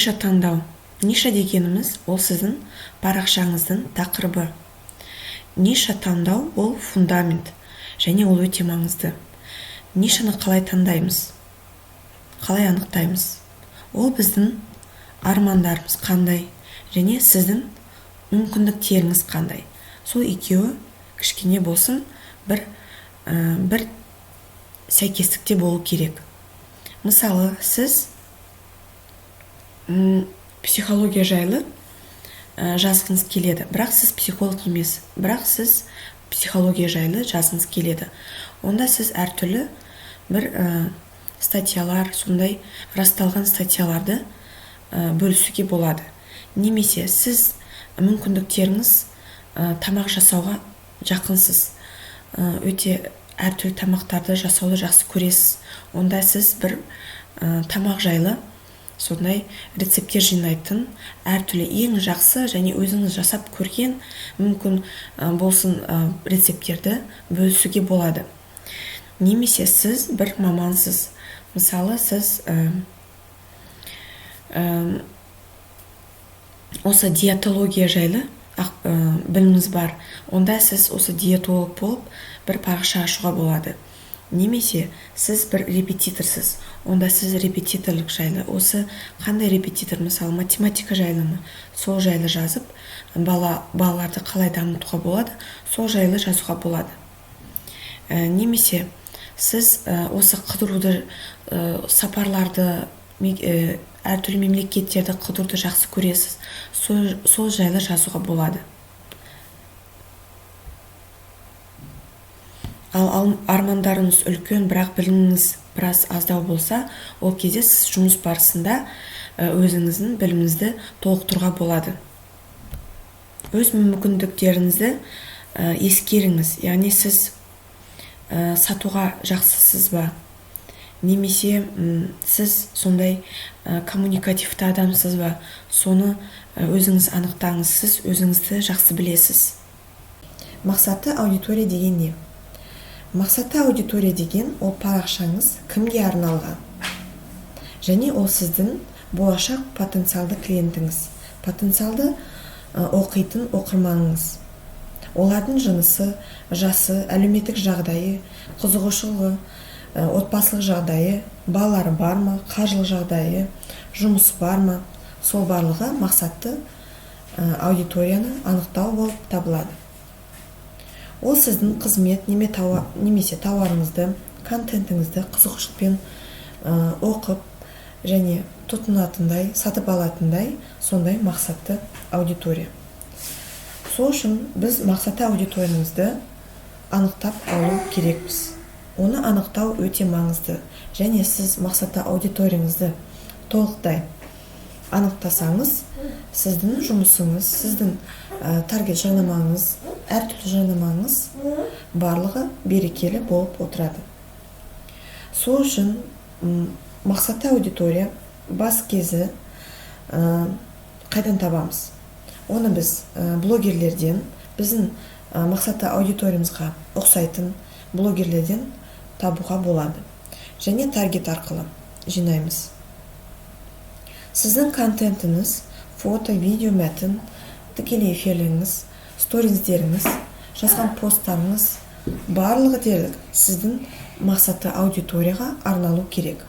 Ниша таңдау. Ниша дегеніміз — ол сіздің парақшаңыздың тақырыбы. Ниша таңдау — ол фундамент және ол өте маңызды. Нишаны қалай таңдаймыз, қалай анықтаймыз? Ол біздің армандарымыз қандай және сіздің мүмкіндіктеріңіз қандай, сол екеуі кішкене болсын бір сәйкестікте болу керек. Мысалы, сіз психология жайлы жазғыңыз келеді, бірақ сіз психолог емес, бірақ сіз психология жайлы жазғыңыз келеді. Онда сіз әртүрлі бір статьялар, сондай расталған статьяларды бөлісуге болады. Немесе сіз мүмкіндіктеріңіз тамақ жасауға жақынсыз, өте әртүрлі тамақтарды жасауды жақсы көресіз. Онда сіз бір тамақ жайлы сондай рецепттер жинайтын, әртүрлі ең жақсы және өзіңіз жасап көрген мүмкін болсын рецепттерді бөлісуге болады. Немесе сіз бір мамансыз. Мысалы, сіз осы диетология жайлы біліміңіз бар. Онда сіз осы диетолог болып бір парақша ашуға болады. Немесе сіз бір репетиторсыз. Онда сіз репетиторлық жайлы, осы қандай репетитор, мысалы, математика жайлы ма, сол жайлы жазып, балаларды қалай дамытуға болады, сол жайлы жазуға болады. Немесе сіз осы қыдыруды, сапарларды, әртүрлі мемлекеттерді қыдыруды жақсы көресіз, сол жайлы жазуға болады. Ал армандарыңыз үлкен, бірақ біліміңіз біраз аздау болса, ол кезде сіз жұмыс барысында өзіңіздің біліміңізді толықтыруға болады. Өз мүмкіндіктеріңізді ескеріңіз. Яғни сіз сатуға жақсысыз ба, немесе сіз сондай коммуникативті адамсыз ба, соны өзіңіз анықтаңыз. Сіз өзіңізді жақсы білесіз. Мақсатты аудитория деген не? Мақсатты аудитория деген — ол парақшаңыз кімге арналған және ол сіздің болашақ потенциалды клиентіңіз, потенциалды оқитын оқырманыңыз. Олардың жынысы, жасы, әлеуметтік жағдайы, қызығушылығы, отбасылық жағдайы, балалары бар ма, қаржылық жағдайы, жұмысы бар ма, сол барлығы мақсатты аудиторияны анықтау болып табылады. Ол сіздің қызмет немесе тауарыңызды, контентіңізді қызығушылықпен оқып және тұтынатындай, сатып алатындай сондай мақсатты аудитория. Сол үшін біз мақсатты аудиториямызды анықтап алу керекпіз. Оны анықтау өте маңызды. Және сіз мақсатты аудиторияңызды толықтай анықтасаңыз, сіздің жұмысыңыз, сіздің таргет жарнамаңыз, әртүрлі жарнамаңыз барлығы берекелі болып отырады. Сол үшін мақсатты аудитория бас кезі қайдан табамыз? Оны біз блогерлерден, біздің мақсатты аудиториямызға ұқсайтын блогерлерден табуға болады. Және таргет арқылы жинаймыз. Сіздің контентіңіз — фото, видео, мәтін, тікелей эфирлеріңіз, сториздеріңіз, жазған посттарыңыз, барлығы дерлік сіздің мақсатты аудиторияға арналу керек.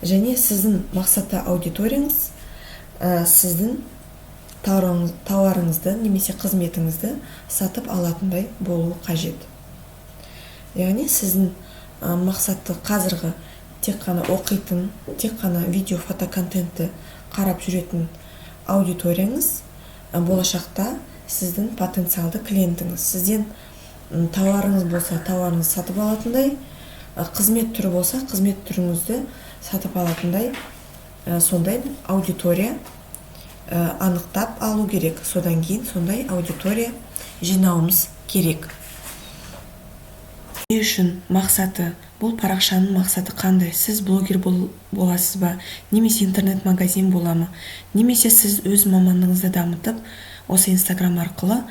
Және сіздің мақсатты аудиторияңыз сіздің тауарыңызды немесе қызметіңізді сатып алатындай болуы қажет. Яғни сіздің мақсатты қазіргі тек қана оқитын, тек қана видео, фото контентті қарап жүретін аудиторияңыз болашақта сіздің потенциалды клиентіңіз. Сізден тауарыңыз болса, тауарыңызды сатып алатындай, қызмет түрі болса, қызмет түріңізді сатып алатындай сондай аудитория анықтап алу керек. Содан кейін сондай аудитория жинауымыз керек. Не үшін мақсаты? Бұл парақшаның мақсаты қандай? Сіз блогер боласыз ба, немесе интернет-магазин бола ма, немесе сіз өз мамандығыңызды дамытып, осы Инстаграм арқылы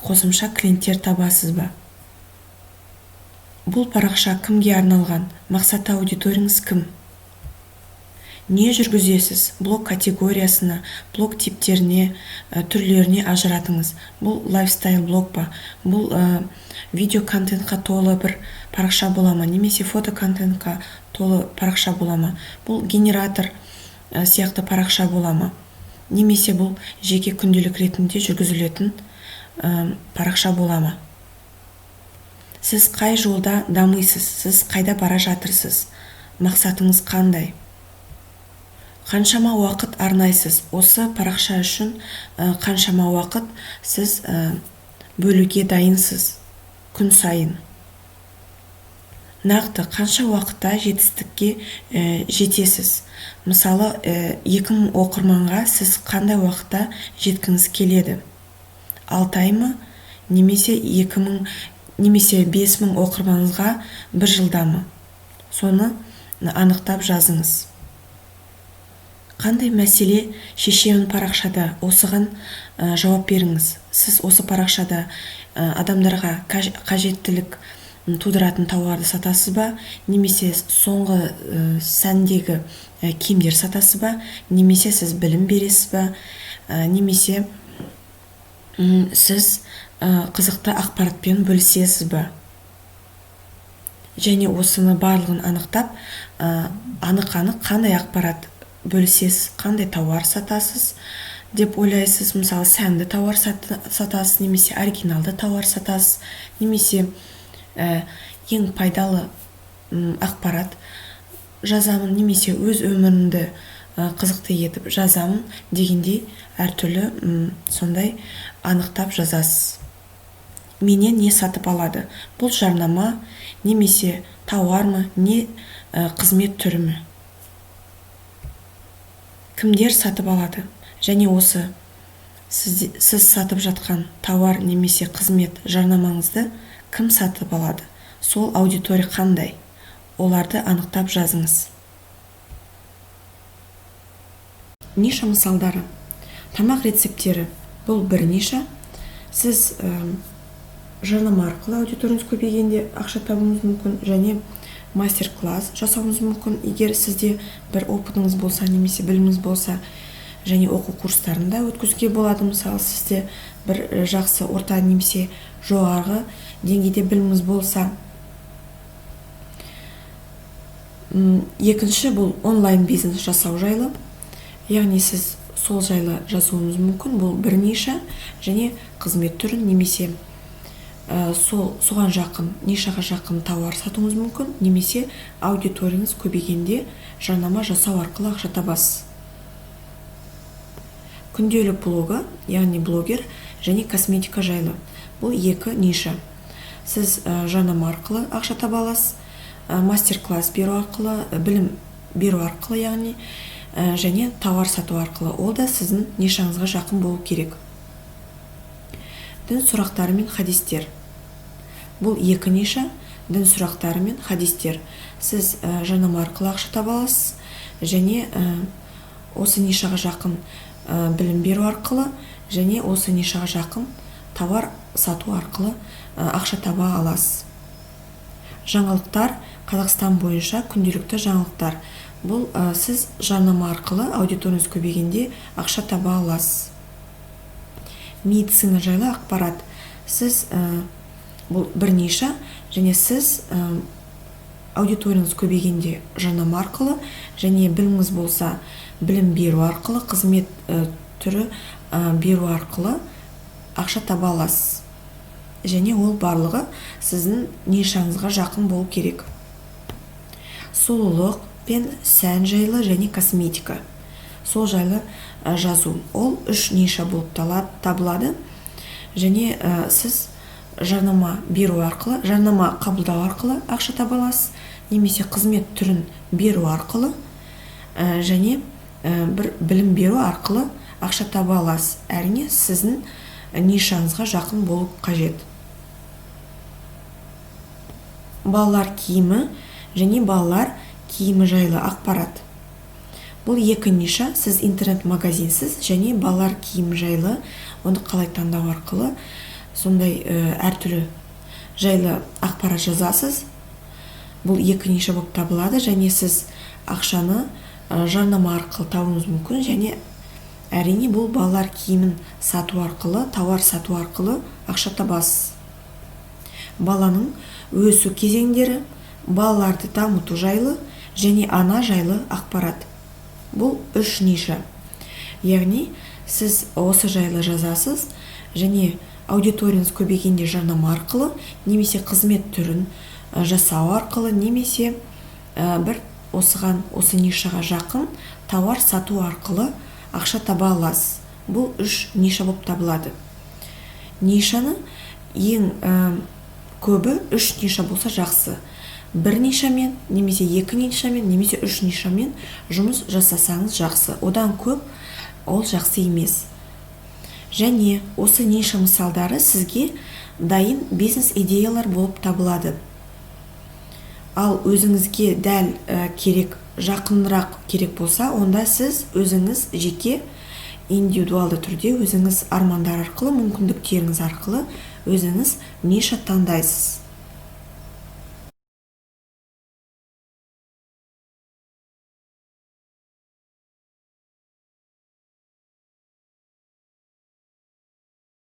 қосымша клиенттер табасыз ба? Бұл парақша кімге арналған? Мақсатты аудиторияңыз кім? Не жүргізесіз? Блог категориясына, блог типтеріне, түрлеріне ажыратыңыз. Бұл лайфстайл блог па, бұл видео контентқа толы бір парақша бола ма, немесе фото контентқа толы парақша бола ма, бұл генератор сияқты парақша бола ма, немесе бұл жеке күнделік ретінде жүргізілетін парақша бола ма. Сіз қай жолда дамисыз, сіз қайда бара жатырсыз, мақсатыңыз қандай, қаншама уақыт арнайсыз осы парақша үшін, қаншама уақыт сіз бөлуге дайынсыз күн сайын, нақты қанша уақытта жетістікке жетесіз. Мысалы, 2000 оқырманға сіз қандай уақытта жеткіңіз келеді? 6 ай ма, немесе 2000, немесе 5000 оқырманыңызға бір жылда ма? Соны анықтап жазыңыз. Қандай мәселе шешемін парақшада? Осыған жауап беріңіз. Сіз осы парақшада адамдарға қажеттілік тудыратын тауарды сатасыз ба, немесе соңғы сәндегі киімдер сатасыз ба, немесе сіз білім бересіз ба, немесе сіз қызықты ақпаратпен бөлісесіз ба? Және осыны барлығын анықтап, анық-анық қандай ақпарат бөлісесіз, қандай тауар сатасыз деп ойлайсыз. Мысалы, сәнді тауар сатасыз, немесе оригиналды тауар сатасыз, немесе ең пайдалы ақпарат жазамын, немесе өз өмірімді қызықты етіп жазамын дегендей әртүрлі сондай анықтап жазасыз. Менен не сатып алады? Бұл жарнама немесе тауар ма, не қызмет түрі ме? Кімдер сатып алады? Және осы сіз сатып жатқан тауар немесе қызмет жарнамаңызды кім сатып алады? Сол аудитория қандай? Оларды анықтап жазыңыз. Ниша мысалдары. Тамақ рецепттері. Бұл бір ниша. Сіз жарнама арқылы аудиторияңыз көбейгенде ақша табуыңыз мүмкін, және мастер-класс жасауыңыз мүмкін. Егер сізде бір опытыңыз болса, немесе біліміңіз болса, және оқу курстарын да өткізуге болады. Мысалы, сізде бір жақсы орта немесе жоғарғы деңгейде біліміңіз болса. Екінші, бұл онлайн бизнес жасау жайлы. Яғни сіз сол жайлы жазуыңыз мүмкін. Бұл бір ниша және қызмет түрін немесе соған жақын, нишаға жақын тауар сатуыңыз мүмкін, немесе аудиторияңыз көбейгенде жарнама жасау арқылы ақша табасыз. Күнделік блогы, яғни блогер және косметика жайлы. Бұл екі ниша. Сіз жарнама арқылы ақша таба аласыз, мастер-класс беру арқылы, білім беру арқылы, яғни және тауар сату арқылы. Ол да сіздің нишаңызға жақын болу керек. Дін сұрақтары мен хадистер. Бұл екі ниша, дін сұрақтары мен хадистер. Сіз жарнама арқылы ақша таба аласыз, және осы нишаға жақын білім беру арқылы, және осы нишаға жақын тауар сату арқылы ақша таба аласыз. Жаңалықтар, Қазақстан бойынша күнделікті жаңалықтар. Бұл сіз жарнама арқылы аудиторияңыз көбейгенде ақша таба аласыз. Медицина жайлы ақпарат. Сіз бұл бір ниша, және сіз аудиторияңыз көбейгенде жарнама арқылы, және біліміңіз болса білім беру арқылы, қызмет түрі беру арқылы ақша таба аласыз. Және ол барлығы сіздің нишаңызға жақын болу керек. Сұлулық пен сән жайлы және косметика. Сол жайлы жазу. Ол үш ниша болып табылады. Және сіз жарнама беру арқылы, жарнама қабылдау арқылы ақша таба аласыз, немесе қызмет түрін беру арқылы, және бір білім беру арқылы ақша таба аласыз. Әрине, сіздің нишаңызға жақын болу қажет. Балалар киімі және балалар киімі жайлы ақпарат. Бұл екі ниша. Сіз интернет-магазинсіз және балалар киімі жайлы, оны қалай таңдау арқылы сондай әртүрлі жайлы ақпарат жазасыз. Бұл екі ниша болып табылады, және сіз ақшаны Жарнама арқылы табуыңыз мүмкін. Және, әрине, бұл балалар киімін сату арқылы, тауар сату арқылы ақша табасыз. Баланың өсу кезеңдері, балаларды дамыту жайлы және ана жайлы ақпарат. Бұл үш ниша. Яғни сіз осы жайлы жазасыз және аудиторияңыз көбейгенде жарнама арқылы немесе қызмет түрін жасау арқылы немесе бір осыған, осы нишаға жақын тауар сату арқылы ақша таба аласыз. Бұл үш ниша болып табылады. Нишаны ең көбі үш ниша болса жақсы. Бір нишамен немесе екі нишамен немесе үш нишамен жұмыс жасасаңыз жақсы, одан көп ол жақсы емес. Және осы ниша мысалдары сізге дайын бизнес идеялар болып табылады. Ал өзіңізге дәл керек, жақынырақ керек болса, онда сіз өзіңіз жеке, индивидуалды түрде өзіңіз армандар арқылы, мүмкіндіктеріңіз арқылы өзіңіз ниша таңдайсыз.